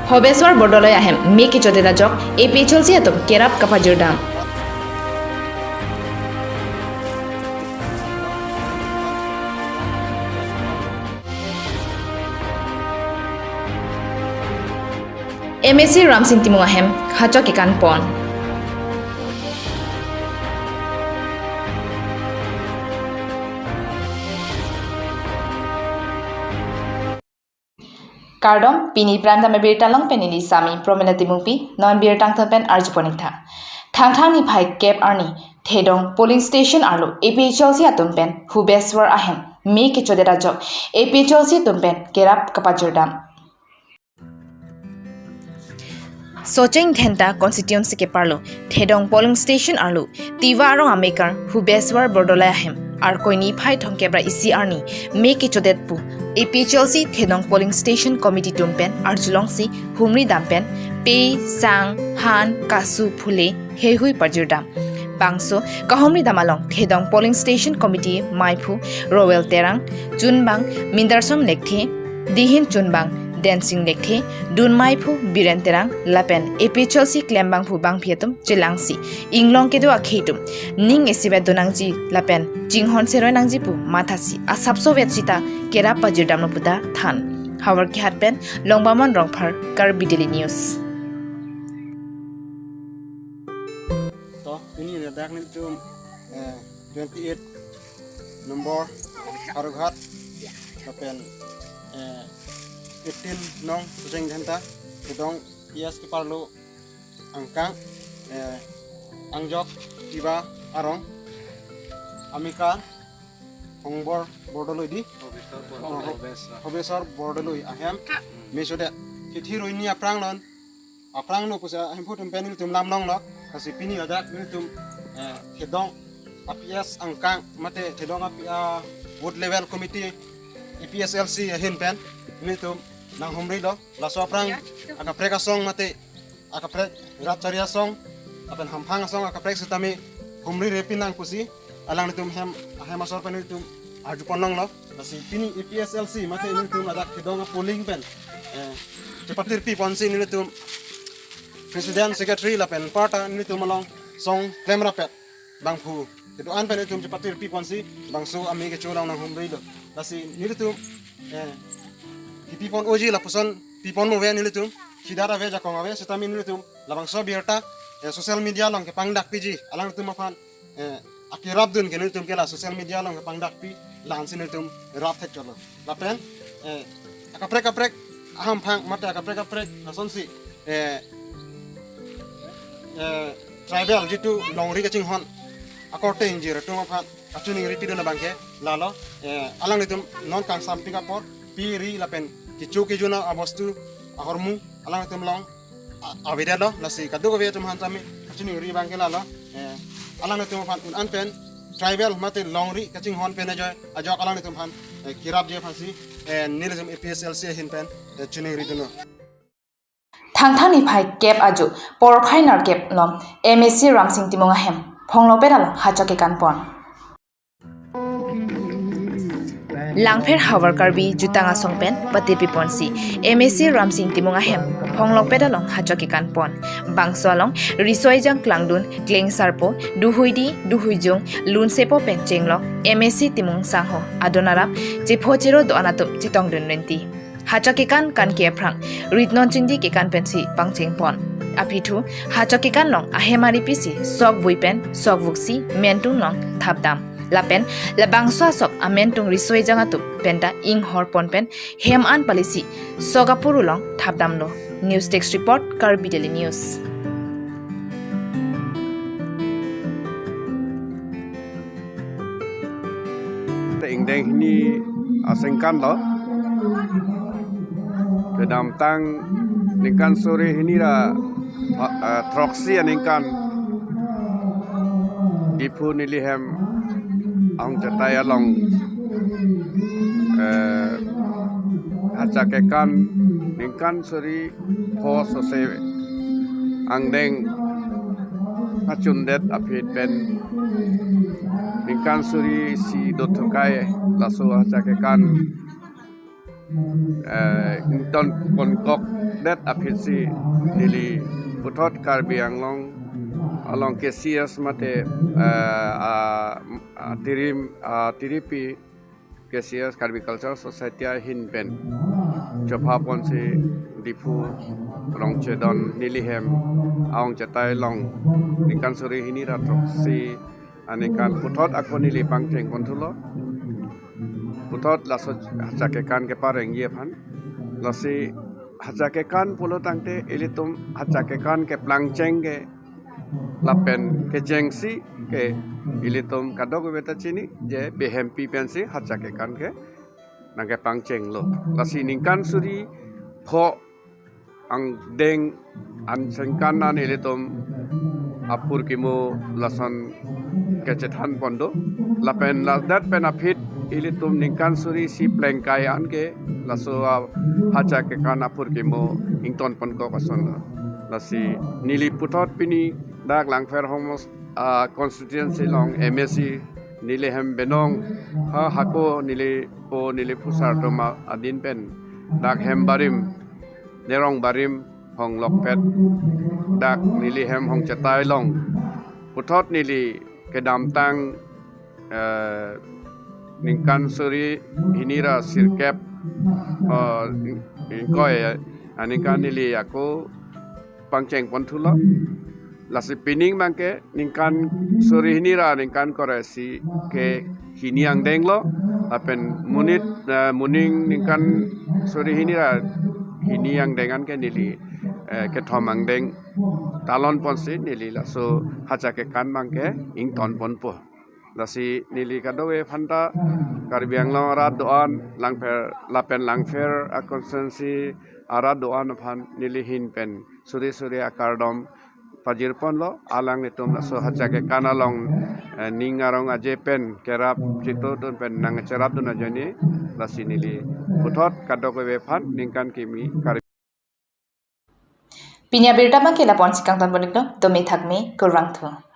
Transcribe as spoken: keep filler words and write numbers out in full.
Hubeswar Bordoloi ahem me kechodet ajok A P H L C atum kerap kapajirdam. M A C Ramsing Timung ahem hachok kekan pon. Kardom, pini prime time abirta along pen neli Sami Promila Timungpi, non birta angthan pen arjupon ingtha. Thangthang niphai kep arni, Thedong polling station arlo A P H L C atum pen Hubeswar ahem me kechodet ajok A P H L C atum pen kerap kapajirdam. Socheng Dhenta constituency keparlo Thedong polling station arlo Tiwa arong amekar Hubeswar Bordoloi ahem Arkoi niphai thomkep ra isi arni me kechodet pu A P H L C Thedong polling station committee atum pen arjulongsi humri dam pen pe, sang, han, kasu, phule heihui pajirdam. Bangso kahumri dam along Thedong polling station committee maiphu Rowel Terang, chunbang Mindarsong Lekthe, dihin chunbang Densing Lekthe, dun maiphu Biren Terang lapen A P H L C klembangphu bangphi atum chelangsi inglong kedo akhei atum ning isivet donangji lapen chinghon seroi nangji pu mathasi asapso vet sita kerap pajirdamlo puta than. Havarkehat pen Longbamon Rongphar, Karbi Daily News. To, pini ladak nelitum, eh, twenty-eight number Howraghat lapen, eh, eighteen nong Socheng Dhenta, Thedong P S keparlo angkang, eh, angjok Tiwa arong amekar Hongbor Bordoloi di. Hobesor Oh, Bordoloi. Hobesor Bordoloi ahem me chodet. Hithi roini aphrang non, aphrang no pusi ahemphu atum pen nelitum lam longlo. Lasi pini ladak nelitum, eh, Thedong A P S angkang mate Thedong A P, ah, Booth Level Committee A P S L C ahin pen nelitum nanghumrilo. Laso aphrang akaprek asong mate akaprek rat chari asong lapen hamphang asong akaprek sitame humri repin nang pusi alanglitum hem, ahem asor pen nelitum arjupon longlo. Lasi pini A P S L C mate nelitum ladak Thedong a polling pen, eh, chepatirpi ponsi nelitum president, secretary lapen parta nelitum along song klemrapet bangphu kedo-an pen nelitum chepatirpi ponsi bangso ame kecho along nanghumrilo. Lasi nelitum, eh, kipi pon oji lapuson pi pon mo ave nelitum, sida ave jakong ave, sitame nelitum labangso abirta, eh, social media along kepangdakpiji, alangtum aphan, eh, akerapdun ke nelitum ke la social media along kepangdakpi, la-ansi nelitum rap thekchotlo. Lapen, eh, akaprek kaprek ahamphang mate akaprek kaprek lasonsi, eh, eh, tribal jitu longri kachinghon akorte ingjir atum aphan kachiningri pidun abangke lalo, eh, alanglitum non kangsampik apor pi ri lapen kecho kejun abostu ahormu alanglitum along a-, avedetlo. Lasi kadokave atum aphan tame kachiningri abangke lalo, eh, alanglitum aphan un-an pen tribal mate longri kachinghon pen ajoy ajok alanglitum aphan, eh, kerapji aphansi, eh, nelitum A P S L C ahin pen, eh, chiningri dunlo. Thangthang niphai kep ajo porphai nerkep along M A C Ramsing Timung ahem Phonglokpet along hachok kekan pon. Langpher havar Karbi jutang asong pen patepi ponsi M A C Ramsing Timung ahem Phonglokpet along hachok kekan pon. Bangso along riso ejang klangdun, kleng sarpo, duhuidi, duhuijung, lunsepo pen chenglok M A C Timung sangho adon arap chepho chero do-an atum chetongdun renti. Hachok kekan kanke aphrang rit non chingdi kekan pensi pangcheng pon. Aphi thu hachok kekan along ahem aripisi sok bui pen sok vuksi mentung along thapdam. Lapen labangso asok amentung riso ejang atum penta inghor pon pen hem an palisi sok apuru along thapdamlo. News Desk Report, Karbi Daily News. Te ingdeng hini asengkan lo. Kedamtang ningkan suri hini ra, ah, ah, throksi aningkan Diphu neli hem ahong chetai along, eh, hachok kekan ningkan suri pho sose angdeng hachundet aphi pen ningkan suri isi dothukai laso hachok kekan eh, ingtonponkokdet aphi si neli puthot Karbi Anglong along K C S mate, eh, ah, ah, tirim, ah, tiripi K C S Karbi Cultural Society ahin pen chophaponsi Diphu Rongchedon neli hem ahong chetai along ningkan suri hini ra throksi aningkan puthot ako neli pangchengponthulo. Puthot laso hachakekan keparengji aphan. Lasi hachakekan pulo tangte ilitum hachakekan keplangcheng ke lapen kechengsi ke ilitum kadokave ta chini je behempi pensi hachakekan ke nangkepangchenglo. Lasi ningkan suri pho angdeng an sengkan an ilitum apurkimo lason kachethanpon do. Lapen ladak pen aphi ilitum ningkan suri isi plengkai an ke laso a hachakekan apurkimo ingtonponkok asonlo. Lasi neli puthot pini dak Langpher Hormos, ah, constituency along M A C neli hem Benong ha hako neli po neli phusar atum adin pen dak hem barim, nerong barim hong lokpet dak neli hem hong chetai along puthot neli kedamtang, eh, ningkan suri hini ra sirkep, eh, ning-, ingkoi, eh, aningkan neli ako pangchengponthulo. Lasi pining abangke ningkan suri hini ra ningkan kre-isi ke hini angdenglo. Lapen monit, eh, moning ningkan suri hini ra hini angdeng an ke neli, eh, kethom angdeng talonponsi neli laso hachakekan abangke ingtonponpo. Lasi neli kadokave aphanta Karbi Anglong arat do-an Langpher lapen Langpher a constituency arat do-an aphan neli ahin pen suri suri akardom pajirponlo. Alanglitum laso hachakekan along, eh, ning arong aje pen kerap chitodun pen nangcherapdun ajoine lasi neli puthot kadokave aphan ningkan kimi Karbi. Pini abirta abangke lapu-ansi kangtonpon-iklo, dome thakme, kurvangthu.